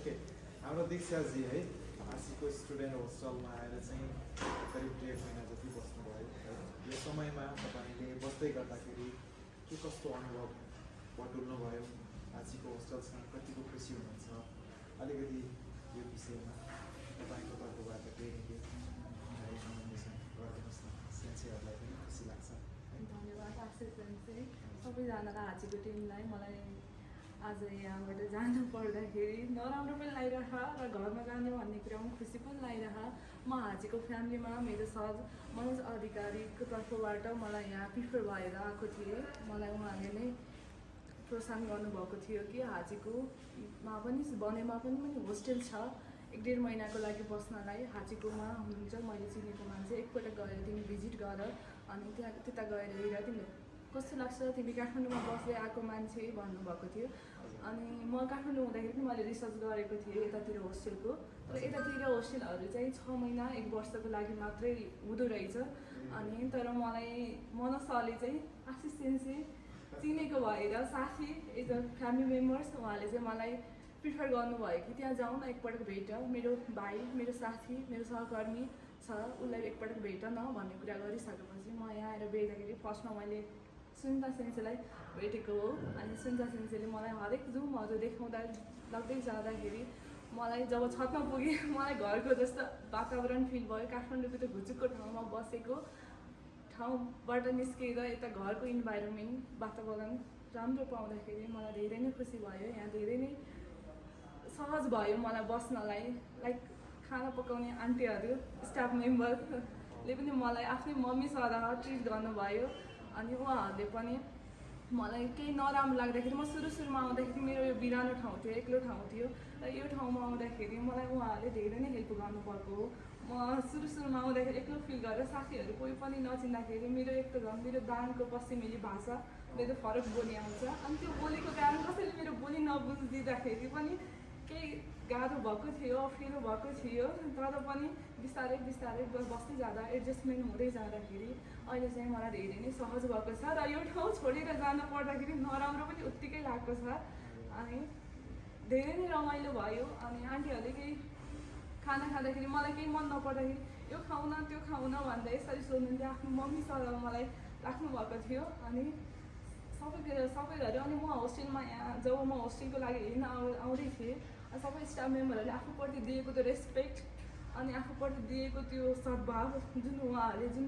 Okay हाम्रो दीक्षाजी है आशीको student होस्टलमा आएर चाहिँ करिब 1.5 महिना जति बस्नुभयो है यो समयमा तपाईँले बस्दै गर्दाखेरि के कस्तो अनुभव बटुल्नुभयो आशीको होस्टलसँग कतिको खुसी हुनुहुन्छ अलिकति यो विषयमा तपाईँको तर्फबाट केही न केही इन्फर्मेसन गरिदिनुहोस् न सेन्सेहरूलाई पनि खुसी लाग्छ धन्यवाद आशिष सेन्से सबैजनालाई हाजीको टिमलाई मलाई आज यहाँबाट जानु पर्दाखेरि नराम्रो पनि लागिरह र घरमा जाने भन्ने कुरामा खुसी पनि लागिरह म हाजीको फ्यामिलीमा मेरो सर मनोज अधिकारीको तर्फबाट मलाई यहाँ प्रिफर भएर आएको थिएँ मलाई उहाँले नै प्रोत्साहन गर्नुभएको थियो कि हाजीकोमा पनि बनेमा पनि होस्टेल छ 1.5 महिनाको लागि बस्नलाई हाजीकोमा हुनुहुन्छ मैले चिनेको मान्छे एकपल्ट गएर तिमी भिजिट गर अनि त्यता गएर हेर तिमीले कस्तो लाग्छ तिमी काठमाडौँमा बस्दै आएको मान्छे भन्नुभएको थियो अनि म काठमाडौँ हुँदाखेरि पनि मैले रिसर्च गरेको थिएँ यतातिर होस्टेलको तर यतातिर होस्टेलहरू चाहिँ 6 महिना 1 वर्षको लागि मात्रै हुँदो रहेछ अनि तर मलाई मनोज सरले चाहिँ असिस्टेन्सी चिनेको भएर साथी एज अ फ्यामिली मेम्बर्स उहाँले चाहिँ मलाई प्रिफर गर्नुभयो कि त्यहाँ जाउँ न एकपटक भेट मेरो भाइ मेरो साथी मेरो सहकर्मी छ उसलाई एकपटक भेट न भन्ने कुरा गरिसकेपछि म यहाँ आएर भेट्दाखेरि फर्स्टमा मैले सुनिता सेन्सेलाई भेटेको हो अनि सुनिता सेन्सेले मलाई हरेक रुमहरू देखाउँदा लग्दै जाँदाखेरि मलाई जब छतमा पुगेँ मलाई घरको जस्तो वातावरण फिल भयो काठमाडौँको त्यो घुचुकको ठाउँमा बसेको ठाउँबाट निस्केर यता घरको इन्भाइरोमेन्ट वातावरण राम्रो पाउँदाखेरि मलाई धेरै नै खुसी भयो यहाँ धेरै नै सहज भयो मलाई बस्नलाई लाइक खाना पकाउने आन्टीहरू स्टाफ मेम्बरले पनि मलाई आफ्नै मम्मी सरह ट्रिट गर्नुभयो अनि उहाँहरूले पनि मलाई केही नराम्रो लाग्दाखेरि म सुरुमा आउँदाखेरि मेरो यो बिरानो ठाउँ थियो एक्लो ठाउँ थियो र यो ठाउँमा आउँदाखेरि मलाई उहाँहरूले धेरै नै हेल्प गर्नुभएको हो म सुरुमा आउँदाखेरि एक्लो फिल गरेर साथीहरू कोही पनि नचिन्दाखेरि मेरो एक त झन् मेरो दाङको पश्चिमेली भाषा मेरो फरक बोली आउँछ अनि त्यो बोलीको कारण कसैले मेरो बोली नबुझिदिँदाखेरि पनि केही गाह्रो भएको थियो अप्ठ्यारो भएको थियो तर पनि बिस्तारै बिस्तारै बस्दै जाँदा एडजस्टमेन्ट हुँदै जाँदाखेरि अहिले चाहिँ मलाई धेरै नै सहज भएको छ र यो ठाउँ छोडेर जानु पर्दाखेरि नराम्रो पनि उत्तिकै लागेको छ अनि धेरै नै रमाइलो भयो अनि आन्टीहरूले केही खाना खाँदाखेरि मलाई केही मन नपर्दाखेरि यो खाउन त्यो खाउन भन्दा यसरी सोध्नुहुन्थ्यो आफ्नो मम्मी सर मलाई राख्नुभएको थियो अनि सबै गऱ्यो अनि म होस्टेलमा यहाँ जब म होस्टेलको लागि हेर्न आउँदै थिएँ सबै स्टाफ मेम्बरहरूले आफूप्रति दिएको त्यो रेस्पेक्ट अनि आफूप्रति दिएको त्यो सद्भाव जुन उहाँहरूले जुन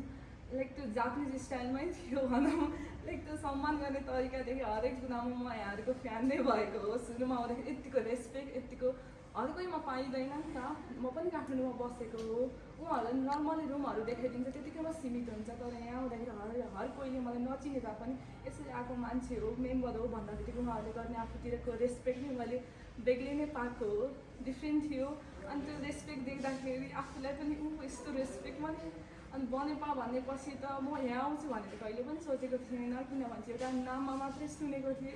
लाइक त्यो जापानिज स्टाइलमै थियो भनौँ लाइक त्यो सम्मान गर्ने तरिकादेखि हरेक कुरामा म यहाँहरूको फ्यान नै भएको हो सुरुमा आउँदाखेरि यत्तिको रेस्पेक्ट यत्तिको हर कोहीमा पाइँदैन नि त म पनि काठमाडौँमा बसेको हो उहाँहरूले नर्मली रुमहरू देखाइदिन्छ त्यतिकैमा सीमित हुन्छ तर यहाँ आउँदाखेरि हर कोहीले मलाई नचिने तापनि यसरी आएको मान्छे हो मेम्बर हो भन्दाखेरि उहाँहरूले गर्ने आफूतिरको रेस्पेक्ट नै मैले बेग्लै नै पाएको हो डिफ्रेन्ट थियो अनि त्यो रेस्पेक्ट देख्दाखेरि आफूलाई पनि यस्तो रेस्पेक्ट पनि अनि बनेपा भनेपछि त म यहाँ आउँछु भनेर कहिले पनि सोचेको थिएन किनभने एउटा नाममा मात्रै सुनेको थिएँ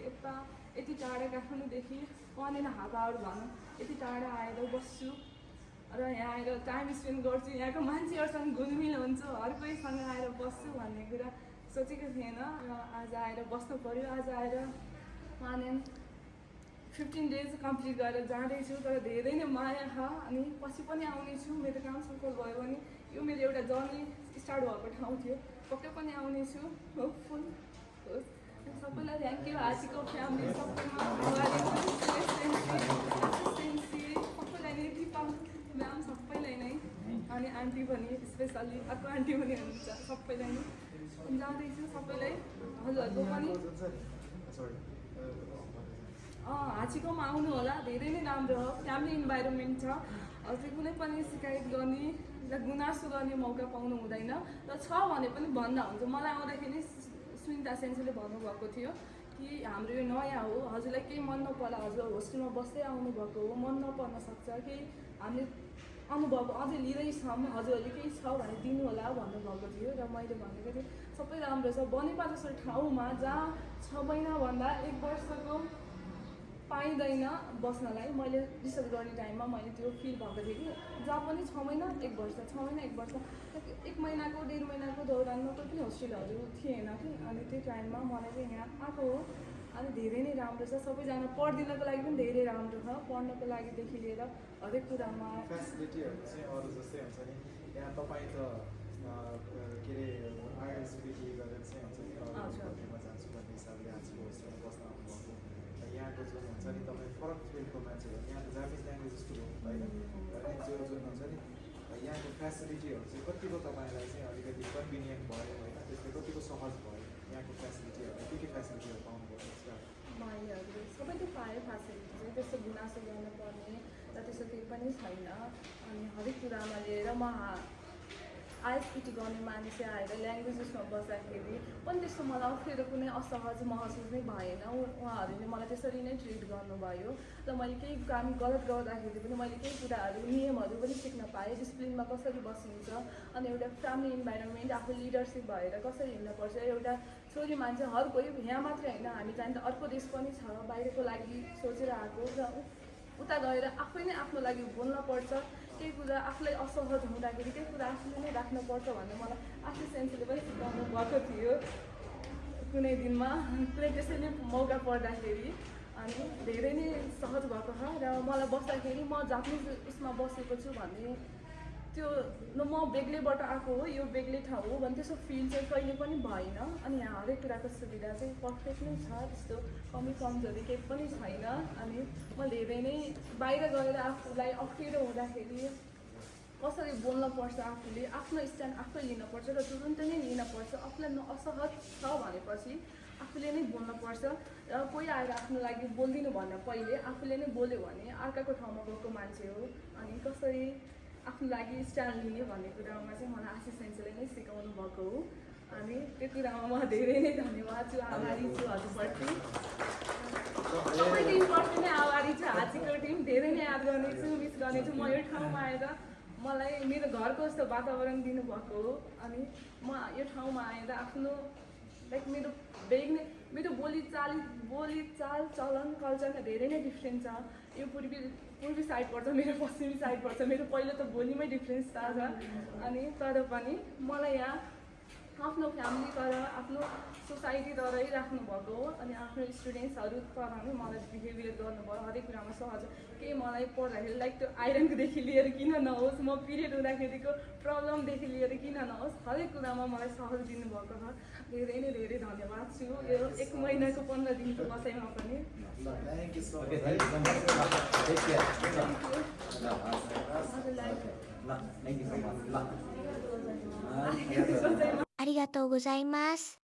यति टाढा काठमाडौँदेखि वहाँनिर हाफ आवर भनौँ यति टाढा आएर बस्छु र यहाँ आएर टाइम स्पेन्ड गर्छु यहाँको मान्छेहरूसँग घुलमिल हुन्छु हर कोहीसँग आएर बस्छु भन्ने कुरा सोचेको थिएन र आज आएर बस्नु पऱ्यो आज आएर वहाँनिर 15 डेज कम्प्लिट गरेर जाँदैछु तर धेरै नै माया छ अनि पछि पनि आउनेछु मेरो काम सफल भयो भने यो मेरो एउटा जर्नी स्टार्ट भएको ठाउँ थियो पक्कै पनि आउनेछु होपफुल होस् सबैलाई थ्याङ्क यू हाजीको फ्यामिली सबैमा सबैलाई नै दिपा म्याम सबैलाई नै अनि आन्टी पनि स्पेसल्ली अर्को आन्टी पनि हुनुहुन्छ सबैलाई नै जाँदैछु सबैलाई हजुरहरूको पनि हाजीकोमा आउनु होला धेरै नै राम्रो हो फ्यामिली इन्भाइरोमेन्ट छ अझै कुनै पनि सिकायत गर्ने र गुनासो गर्ने मौका पाउनु हुँदैन र छ भने पनि भन्दा हुन्छ मलाई आउँदाखेरि सुनिता सेन्सेले भन्नुभएको थियो कि हाम्रो यो नयाँ हो हजुरलाई केही मन नपर्ला हजुर होस्टेलमा बस्दै आउनुभएको हो मन नपर्न सक्छ केही हामीले अनुभव अझै लिँदैछौँ हजुरहरूले केही छ भने दिनु होला भन्नुभएको थियो र मैले भनेको थिएँ सबै राम्रो छ बनेपा जस्तो ठाउँमा जहाँ 6 महिनाभन्दा 1 वर्षको पाइँदैन बस्नलाई मैले रिसर्च गर्ने टाइममा मैले त्यो फिल भएको थिएँ कि जहाँ पनि 6 महिना 1 वर्ष 6 महिना 1 वर्ष 1 महिनाको 1.5 महिनाको दौरानमा कोही पनि होस्टेलहरू थिएन कि अनि त्यो टाइममा मलाई चाहिँ यहाँ आएको हो अनि धेरै नै राम्रो छ, सबैजना पढिदिनको लागि पनि धेरै राम्रो छ, पढ्नको लागिदेखि लिएर हरेक कुरामा। फेसिलिटीहरू चाहिँ अरू जस्तै हुन्छ नि, यहाँ तपाईँ त के अरे आइएलटिसी गरेर चाहिँ हुन्छ नि अरू कन्ट्रीमा जान्छु भन्ने हिसाबले आजको होस्टेलमा बस्न आउनुभएको। यहाँको जुन हुन्छ नि तपाईँ फरक फिल्डको मान्छेहरू, यहाँ त जापानिज ल्याङ्ग्वेज स्कुल हो होइन, अनि जो जुन हुन्छ नि यहाँको फेसिलिटीहरू चाहिँ कतिको तपाईँलाई चाहिँ अलिकति कन्भिनियन्ट भयो होइन, त्यसले कतिको सहज भयो यहाँको फेसिलिटीहरू, के फेसिलिटीहरू पाउनुभयो त्यसका? माइहरू सबै त पायो फेसिलिटी चाहिँ, त्यस्तो गुनासो गर्नुपर्ने र त्यस्तो केही पनि छैन। अनि हरेक कुरामा लिएर म आइएसपिटी गर्ने मान्छे आएर ल्याङ्ग्वेजेसमा बस्दाखेरि पनि त्यस्तो मलाई अप्ठ्यारो कुनै असहज महसुस नै भएन। उहाँहरूले मलाई त्यसरी नै ट्रिट गर्नुभयो र मैले केही काम गलत गर्दाखेरि पनि मैले केही कुराहरू नियमहरू पनि सिक्न पाएँ, डिसिप्लिनमा कसरी बसिन्छ, अनि एउटा फ्यामिली इन्भाइरोमेन्ट, आफू लिडरसिप भएर कसरी हिँड्नुपर्छ। एउटा छोरी मान्छे हर कोही यहाँ मात्रै होइन, हामी जान्छ अर्को देश पनि छ, बाहिरको लागि सोचेर आएको र उता गएर आफै नै आफ्नो लागि बोल्नपर्छ, केही कुरा आफूलाई असहज हुँदाखेरि केही कुरा आफूले नै राख्नुपर्छ भन्ने मलाई असिस्टेन्टले पनि सिकाउनु भएको थियो कुनै दिनमा, कुनै त्यसैले मौका पर्दाखेरि। अनि धेरै नै सहज भएको छ र मलाई बस्दाखेरि म जापानिज उसमा बसेको छु भन्ने त्यो म बेग्लैबाट आएको हो, यो बेग्लै ठाउँ हो भने त्यस्तो फिल चाहिँ कहिले पनि भएन। अनि यहाँ हरेक कुराको सुविधा चाहिँ पर्फेक्ट नै छ, त्यस्तो कमी कमजोरी केही पनि छैन। अनि म धेरै नै बाहिर गएर आफूलाई अप्ठ्यारो हुँदाखेरि कसरी बोल्नुपर्छ, आफूले आफ्नो स्ट्यान्ड आफै लिनुपर्छ र तुरुन्त नै लिनुपर्छ। आफूलाई असहज छ भनेपछि आफूले नै बोल्नुपर्छ र कोही आएर आफ्नो लागि बोलिदिनु भन्दा पहिले आफूले नै बोल्यो भने अर्काको ठाउँमा गएको मान्छे हो, अनि कसरी आफ्नो लागि स्ट्यान्ड लिने भन्ने कुरामा चाहिँ मलाई आसिस्टेन्टले नै सिकाउनु भएको हो। अनि त्यो कुरामा म धेरै नै धन्यवाद छु, आभारी छु हजुरप्रति। सबै टिमप्रति नै आभारी छु, हाचीको टिम धेरै नै याद गर्नेछु, मिस गर्नेछु। म यो ठाउँमा आएर मलाई मेरो घरको जस्तो वातावरण दिनुभएको हो, अनि म यो ठाउँमा आएर आफ्नो लाइक मेरो बोलीचाल चलन कल्चर धेरै नै डिफ्रेन्ट छ। यो पूर्वी साइड पर्छ, मेरो पश्चिमी साइड पर्छ, मेरो पहिलो त बोलीमै डिफ्रेन्स थाहा छ। अनि तर पनि मलाई यहाँ आफ्नो फ्यामिली तर आफ्नो सोसाइटी तरै राख्नुभएको हो, अनि आफ्नो स्टुडेन्ट्सहरू तर नै मलाई बिहेभियर गर्नुभयो हरेक कुरामा सहज। केही मलाई पढ्दाखेरि लाइक त्यो आइरनकोदेखि लिएर किन नहोस्, म पिरियड हुँदाखेरिको प्रब्लमदेखि लिएर किन नहोस्, हरेक कुरामा मलाई सहज दिनुभएको छ। धेरै नै धेरै धन्यवाद छु यो 1 महिनाको 15 दिनको बसाइमा पनि।ありがとうございます。